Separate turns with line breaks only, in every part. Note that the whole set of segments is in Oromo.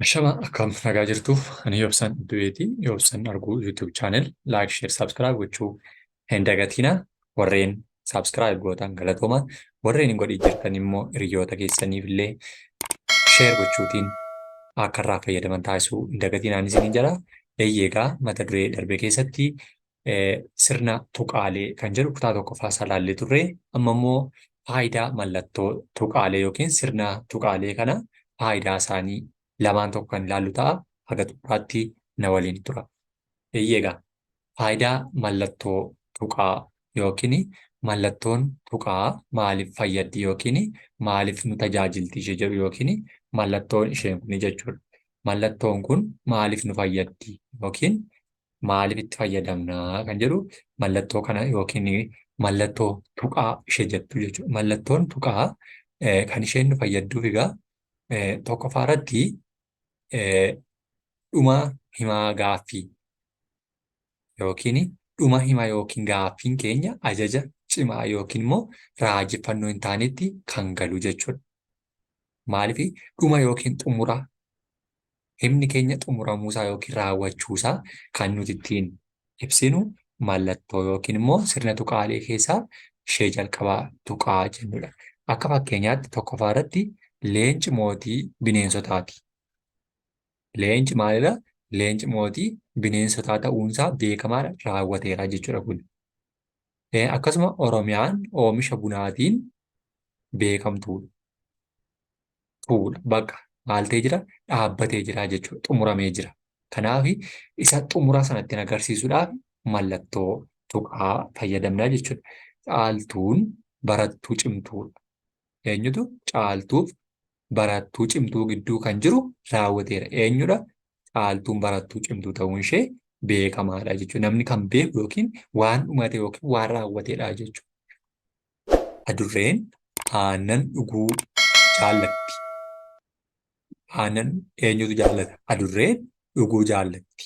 Ashama, akkam nagaa jirtuuf? Ani Yoobsan Du'eeti. Yoobsan Arguu YouTube channel like, share, subscribe gochuu hin dagatinaa. Warreen subscribe gootan galatooma. Warreen hin godhin jirtan immoo hiriyoota keessaniif illee share gochuutiin akka irraa fayyadaman taasisuu hin dagatinaan isiniin jedha. Eeyyee, egaa mata duree darbe keessatti sirna tuqaalee kan jedhu kutaa tokkoffaa isaa ilaallee turre. Amma immoo faayidaa mallattoo tuqaalee yookiin sirna tuqaalee kana faayidaa isaanii lamaan tokko kan ilaallu ta'a. Haga xumuraatti na waliin tura. Eeyyee, egaa faayidaa mallattoo tuqaa yookiin mallattoon tuqaa maaliif fayyaddi yookiin maaliif nu tajaajilti ishee jedhu yookiin mallattoon isheen kun jechuudha. Mallattoon kun maaliif nu fayyaddi yookiin maaliif itti fayyadamna kan jedhu mallattoo kana yookiin mallattoo tuqaa ishee jettu jechuudha. Mallattoon tuqaa kan isheen nu fayyadduuf egaa tokkoffaa irratti dhuma himaa gaaffii yookiin dhuma hima yookiin gaaffiin keenya ajaja cimaa yookiin immoo raajeffannoo hin taanetti kan galu jechuudha. Maaliif? Dhuma yookiin xumura himni keenya xumuramuusaa yookiin raawwachuusaa kan nuti ittiin ibsinu mallattoo yookiin immoo sirna tuqaalee keessaa ishee jalqabaa tuqaa jennudha. Akka fakkeenyaatti tokkoffaa irratti leenci mootii bineensotaati. Leenci maalidha? Leenci mootii bineensotaa ta'uunsaa beekamaadha, raawwateera jechuudha kun. Akkasuma Oromiyaan oomisha bunaatiin beekamtuudha. Tuudha. Bakka maal ta'ee jira? Dhaabbatee jira jechuudha. Xumuramee jira. Kanaaf isa xumura sana ittiin agarsiisuudhaaf mallattoo tuqaa fayyadamna jechuudha. Caaltuun barattuu cimtuudha. Eenyutu? Caaltuuf barattuu cimtuu gidduu kan jiru raawwateera. Eenyudha? Caaltuun barattuu cimtuu ta'uun ishee beekamaadha jechuudha. Namni kan beeku yookiin waan dhumate yookiin waan raawwateedha jechuudha. Adurreen aannan dhuguu jaallatti. Aannan eenyutu jaallata? Adurreen dhuguu jaallatti.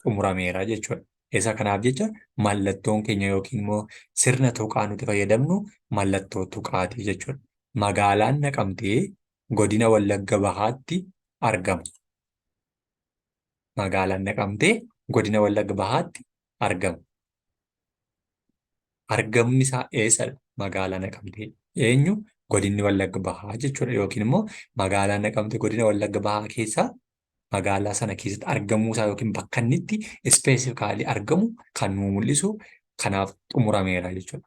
Xumurameera jechuudha. Isa kanaaf jecha mallattoon keenya yookiin immoo sirna tuqaa nuti fayyadamnu mallattoo tuqaati jechuudha. Magaalaan Naqamtee godina Wallagga Bahaatti argama. Magaalaan Naqamtee godina Wallagga Bahaatti argama. Argamni isaa eessadha? Magaalaa Naqamtee. Eenyu? Godinni Wallagga Bahaa jechuudha. Yookiin immoo magaalaan Naqamtee godina Wallagga Bahaa keessaa magaalaa sana keessatti argamuu isaa yookiin bakka inni itti ispeesifikaalii argamu kan nu mul'isu, kanaaf xumurameera jechuudha.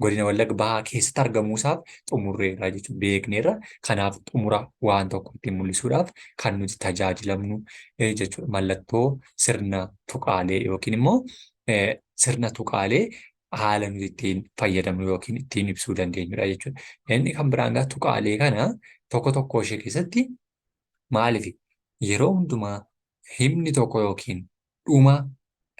Godina Wallagga Bahaa keessatti argamuu isaaf xumurreera jechuudha. Beekneerra. Kanaaf xumura waan tokko ittiin mul'isuudhaaf kan nuti tajaajilamnu jechuudha. Mallattoo sirna tuqaalee yookiin immoo sirna tuqaalee haala nuti ittiin fayyadamnu yookiin ittiin ibsuu dandeenyudha jechuudha. Inni kan biraan egaa tuqaalee kana tokko tokko ishee keessatti maaliif yeroo hundumaa himni tokko yookiin dhuma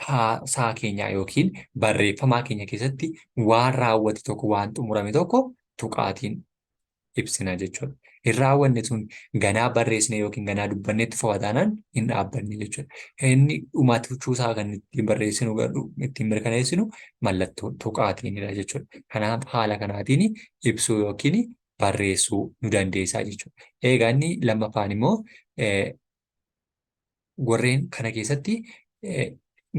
haasaa keenyaa yookiin barreeffamaa keenya keessatti waan raawwate tokko, waan xumurame tokko tuqaatiin ibsina jechuudha. Hin raawwanne sun ganaa barreessine yookiin ganaa dubbannetti fufa taanaan hin dhaabbanne jechuudha. Inni dhumatuusaa kan ittiin barreessinu, ittiin mirkaneessinu mallattoo tuqaatiinidha jechuudha. Kanaaf haala kanaatiin ibsuu yookiin barreessuu nu dandeessaa jechuudha. Egaa inni lammaffaan immoo warreen kana keessatti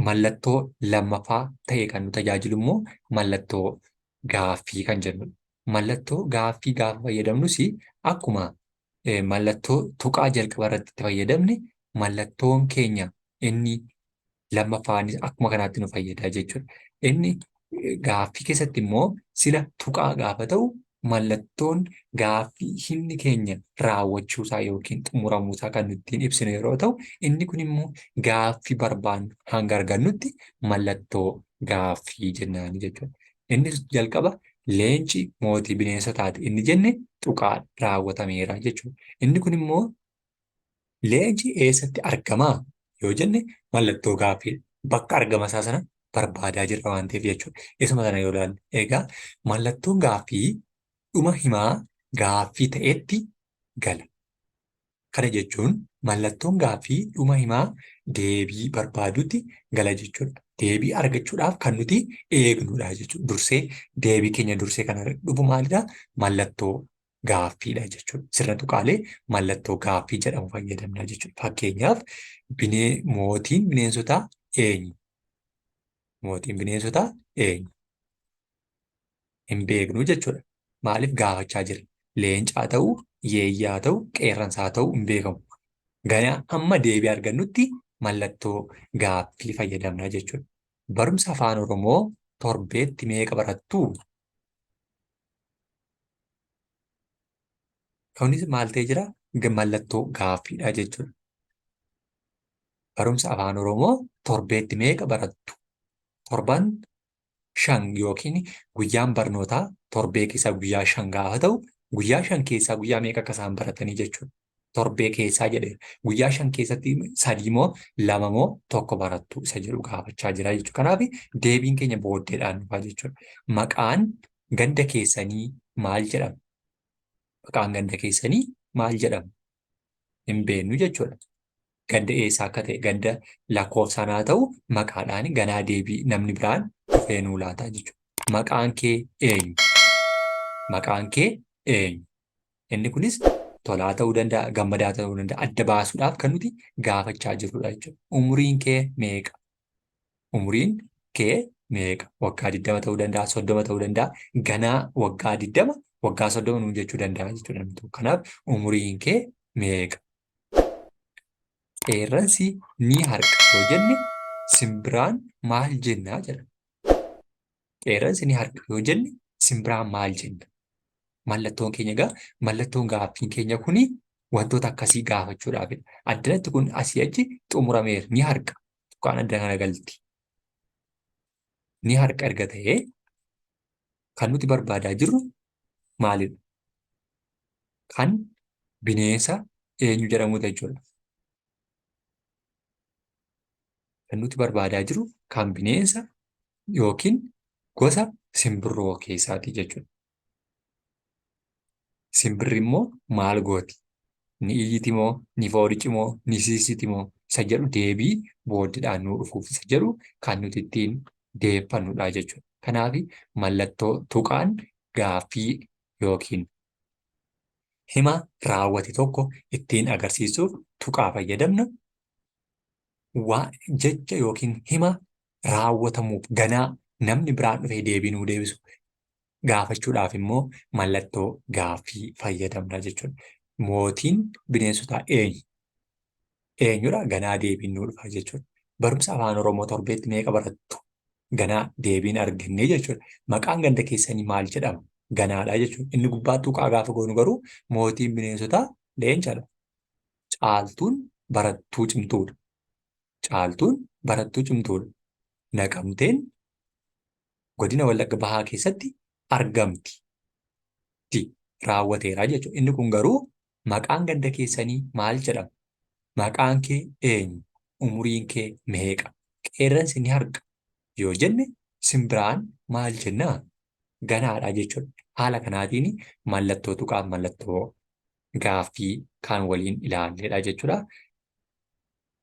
mallattoo lammaffaa ta'e kan nu tajaajilu immoo mallattoo gaaffii kan jennudha. Mallattoo gaaffii gaafa fayyadamnus akkuma mallattoo tuqaa jalqaba irratti itti fayyadamne, mallattoon keenya inni lammaffaanis akkuma kanaatti nu fayyada jechuudha. Inni gaaffii keessatti immoo sila tuqaa gaafa ta'u, mallattoon gaaffii himni keenya raawwachuusaa yookiin xumuramuusaa kan ittiin ibsinu yeroo ta'u, inni kun immoo gaaffii barbaannu hanga argannutti mallattoo gaaffii jennaani jechuudha. Inni jalqaba leenci mootii bineensotaati inni jenne tuqaa, raawwatameera jechuudha. Inni kun immoo leenci eessatti argamaa yoo jenne mallattoo gaaffii, bakka argama isaa sana barbaadaa jirra waan ta'eef jechuudha. Isuma sana yoo ilaalle egaa mallattoon gaaffii dhuma himaa gaaffii ta'etti gala. Kana jechuun mallattoon gaaffii dhuma himaa deebii barbaadutti gala jechuudha. Deebii argachuudhaaf kan nuti eegnudha jechuudha. Dursee deebii keenya dursee kan dhufu maalidha? Mallattoo gaaffiidha jechuudha. Sirna tuqaalee mallattoo gaaffii jedhamu fayyadamna jechuudha. Fakkeenyaaf mootiin bineensotaa eenyu? Mootiin bineensotaa eenyu? Hin beeknu jechuudha. Maaliif gaafachaa jira? Leencaa ta'uu, yeeyyaa ta'uu, qeerransaa ta'uu hin beekamu. Ganaa hamma deebii argannutti mallattoo gaaffii fayyadamna jechuudha. Barumsa Afaan Oromoo torbeetti meeqa barattu? Kunis maal ta'ee jira? Mallattoo gaaffiidha jechuudha. Barumsa Afaan Oromoo torbeetti meeqa barattu? Torban 5 yookiin guyyaan barnootaa torbee keessaa guyyaa 5 gaafa ta'u, guyyaa 5 keessaa guyyaa meeqa akka isaan baratanii jechuudha. Torbee keessaa jedhee guyyaa 5 keessatti 3 moo 2 moo 1 barattu isa jedhu gaafachaa jira jechuudha. Kanaaf deebiin keenya booddeedhaan dhufa jechuudha. Maqaan ganda keessanii maal jedhama? Maqaan ganda keessanii maal jedhama? Hin beeknu jechuudha. Ganda eessaa akka ta'e ganda lakkoofsaan haa ta'u maqaadhaan ganaa deebii namni biraan dhufee nuu laata jechuudha. Maqaan kee eenyu? Maqaan kee eenyu? Inni kunis Tolaa ta'uu danda'a, Gammadaa ta'uu danda'a. Adda baasuudhaaf kan nuti gaafachaa jirrudha jechuudha. Umuriin kee meeqa? Umuriin kee meeqa? Waggaa 20 ta'uu danda'a, 30 ta'uu danda'a. Ganaa waggaa 20, waggaa 30 nuun jechuu danda'a jechuudha namni tokko. Kanaaf umuriin kee meeqa? Qeerransi ni harqa yoo jenne simbiraan maal jenna jedha. Qeerransi ni harqa yoo jenne simbiraan maal jenna? Mallattoon keenya egaa mallattoon gaaffiin keenya kuni wantoota akkasii gaafachuudhaafidha. Addanatti kun asii achi xumurameera ni harqa. Tuqaan adda kana galti. Ni harqa erga ta'ee kan nuti barbaadaa jirru maalidha? Kan bineensa eenyu jedhamudha jechuudha. Kan nuti barbaadaa jirru kan bineensa yookiin gosa simbirroo keessaati jechuudha. Simbirri immoo maal gooti? Ni iyyiti moo? Ni foorici moo? Ni siisiti moo? Isa jedhu deebii booddeedhaan nuu dhufuuf isa jedhu kan nuti ittiin deeffannudha jechuudha. Kanaaf mallattoo tuqaan gaaffii yookiin hima raawwate tokko ittiin agarsiisuuf tuqaa fayyadamna. Waa jecha yookiin hima raawwatamuuf ganaa namni biraan dhufee deebii nuu deebisu gaafachuudhaaf immoo mallattoo gaaffii fayyadamna jechuudha. Mootiin bineensotaa eenyu? Eenyudha? Ganaa deebiin nuu dhufa jechuudha. Barumsa Afaan Oromoo torbeetti meeqa barattu? Ganaa deebiin argannee jechuudha. Maqaan ganda keessanii maal jedhama? Ganaadha jechuudha. Inni gubbaa tuqaa gaafa goonu garuu mootiin bineensotaa leencadha. Caaltuun barattuu cimtuudha. Caaltuun barattuu cimtuudha. Naqamteen godina Wallagga Bahaa keessatti argamti. Ti raawwateera jechuudha. Inni kun garuu maqaan ganda keessanii maal jedhama? Maqaan kee eenyu? Umuriin kee meeqa? Qeerransi ni harqa yoo jenne simbiraan maal jennaa? Ganaadha jechuudha. Haala kanaatiin mallattoo tuqaa mallattoo gaaffii kan waliin ilaalledha jechuudha.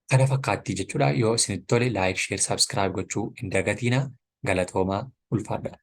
Kana fakkaatti jechuudha. Yoo isinitti tole like, share, subscribe gochuu hin dagatiina. Galatoomaa ulfaadha.